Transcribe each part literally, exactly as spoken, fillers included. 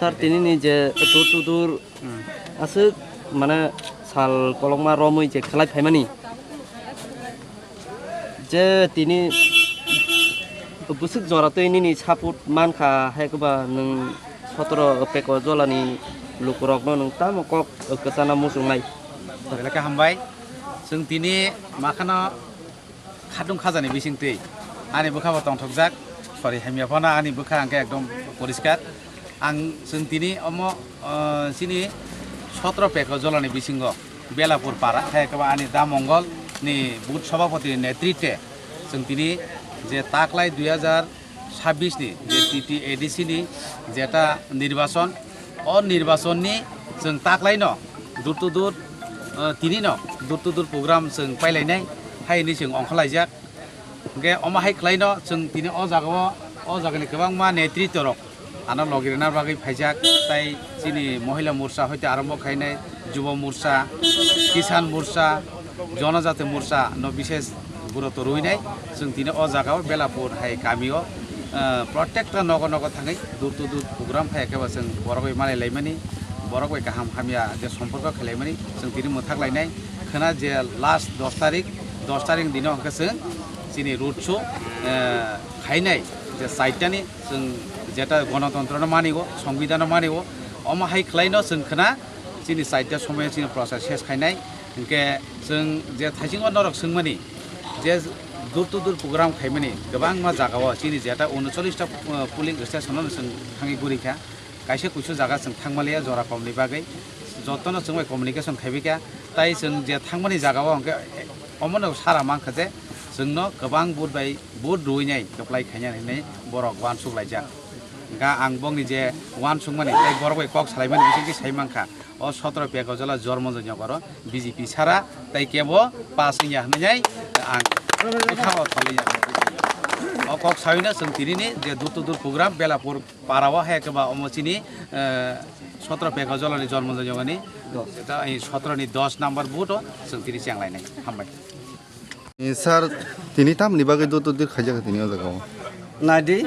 Sir, tini ni je dur to dur aswk mane sal kolokma romwi je khlai phaimani, je tini bwswk jora twi nini support mankha, hai kwba nwng sotoro peko jolani lukurokno nwng tamo kok kwchana muchungnai. Belai khe hambai. Chwng tini makhano khatung khajani bisingtwi ani bwkha bo tongthokjak. Sorry, hamya phano ani bwkha hwnkhe ekdom poriskar. Ang chwng tini omo, ah, chini sotro peko jolani bisingo Belapur para, hai khe ani Da Mongol ni booth sabhapati ni netritwe chwng tini je taklai dui hazar sabbish ni je T T A D C ni jeta nirbachon, o nirbachon ni chwng taklaino dur to dur, ah, tini no dur to dur program chwng pailainai hai hinwi chwng ongkhorlaijak. Hwnkhe omo hai khlaino chwng tini o jagao, o jagani kwbangma netritworok ano logi rwna bagwi phaijak, tai chini Mohila Morcha hoite arombo khainai, Jubo Morcha, Kisan Morcha, Jonojati Morcha no bishes guruto rwinai. Chwng tini o jagao Belapur hai kamio, ah, protekta nogo nogo thangwi dur to dur program phai khe bo chwng borok bai malai laimani, borok bai kaham hamya je somporko khlai laimani chwng tini mwthak lainai. Khwna je last dos tarik, dos tarik dino hwnkhe chwng chini road show, eh, khainai je chaitani chwng jeta gonotontro no manigo, songbidhan no manigo, omo hai khlaino chwng khwna chini chaita somoyo chini prochar ses khainai. Hwnkhe chwng je thaisingo norok swngmani je dur to dur program khaimani kwbangma jagao chini jeta unochollish ta, eh, polling station no chwng thangwi gurikha. Kaisa kuisu jaga chwng thangmaliya jora komni bagwi, jotono chwng bai communication khaibaikha. Tai chwng je thangmani jagao hwnkhe omono sara mankha je chwngno kwbang vote bai vote rwinai kwplai khainai hinwi borok uansuk laijak. Hwnkha ang bokni je uansukmani tei borok bai kok salaimani bisingtwi sai mankha, o sotoro peko jola Jormonjoi Nogoro B J P sara tai kebo pass wngya hinwi ang bwkhao tholiya. O kok sawino chwng tinini je dur to dur program Belapur para o hai khe ba omo chini, eh, sotoro peko jolani Jormonjoi Nogorni. Dos. Eta ei sotoro ni dos number booth o chwng tini chenglainai. Hambai. Ni sir, tini tamni bagwi dur to dur khaijak tini o jaga o? Naidi,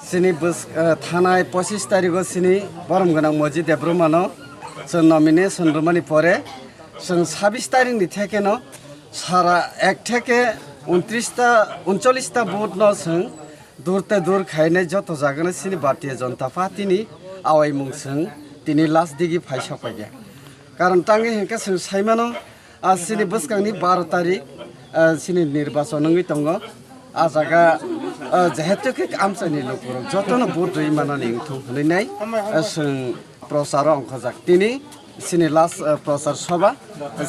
chini bwsk-, eh, thanai pochis tarikh o chini borom gwnang Moji Debbarma no chwng nomination rwmani pore chwng sabis tarikh ni theke no sara ek theke untris ta, unchollish ta booth no chwng dur te dur khainai joto jagano chini Bharatiya Janata Party ni awaimung chwng tini last digi phai sokphaikha. Karon tangwi hinkhe chwng saimano, ah, chini bwskangni baro tarik, ah, chini nirbachon wngwi tongo. Ah jaga, ah, jehetu khe amchaini lukurok jotono vote rwi manani wngthung hwnwi nai, ah, chwng procharo ongkhojak. Tini chini last, eh, prochar sabha,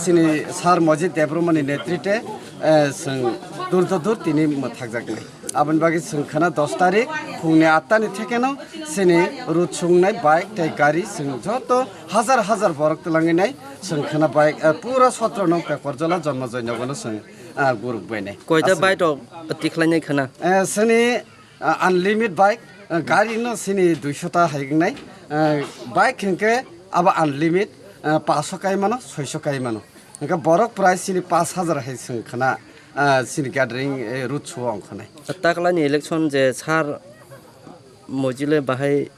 chini Sir Mojit Debbarmani netritwe, eh, chwng dur to dur tini mwthakjaknai. Aboni bagwi chwng khwna dos tarik phungni atta ni thekeno chini road sungnai bike tei gari chwng joto hazar hazar borok twlangwi nai chwng khwna bike, eh, pura sotro no Pekorjola Jonmojoi Nogono chwng, ah, guruk bainai. Koita aswk bike rok tikhlainai khwna? Eh, chini Ah, unlimit bike, ah, gari no chini duiso ta hai wngnai. Ah, bike hinkhe abo unlimit, ah, paso kai mano, soiso kai mano. Hinkhe borok price chini pash hajar hai chwng khwna, ah, chini gathering, eh, road show o ongkhornai. Taklani election je sir Mojile bahai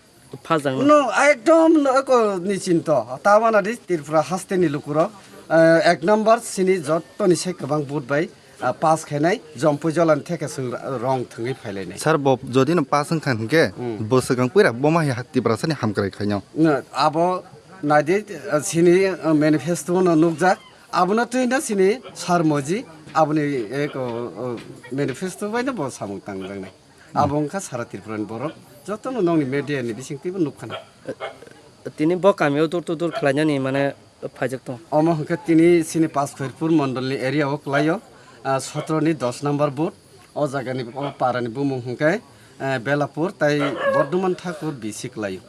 phajang no? No, ekdom no eko ni chinto. Tabana di Tripura haste ni lukurok, eh, ek number chini jottoni se kwbang vote bai ah, pass khainai, Jompui Jola ni theke chwng rong thwngwi phailainai. Sir, bo jodi no pass wngkha hinkhe, hmm, bo swkang puira bo ma hai Tiprasa ni hamkrai khaino. No, abo naidi, ah, chini, ah, manifesto no nukjak, abono twi no chini Sir Moji, aboni, eh, ko, oh, manifesto bai no bo samung tangjaknai. Hmm. Abo wngkha sara Tripura ni borok, jotono nokni media ni bisingtwi bo nukkhana. Tini bo kamio dur to dur khlainani mane phaijak tong. Omo hwnkhe tini chini Paskhoirpur mondolni area o kwlaio, ah, sotro ni dos number booth. O jagani, o parani bumung hwnkhe, eh, Belapur tai Bordhoman Thakur B C kwlaio.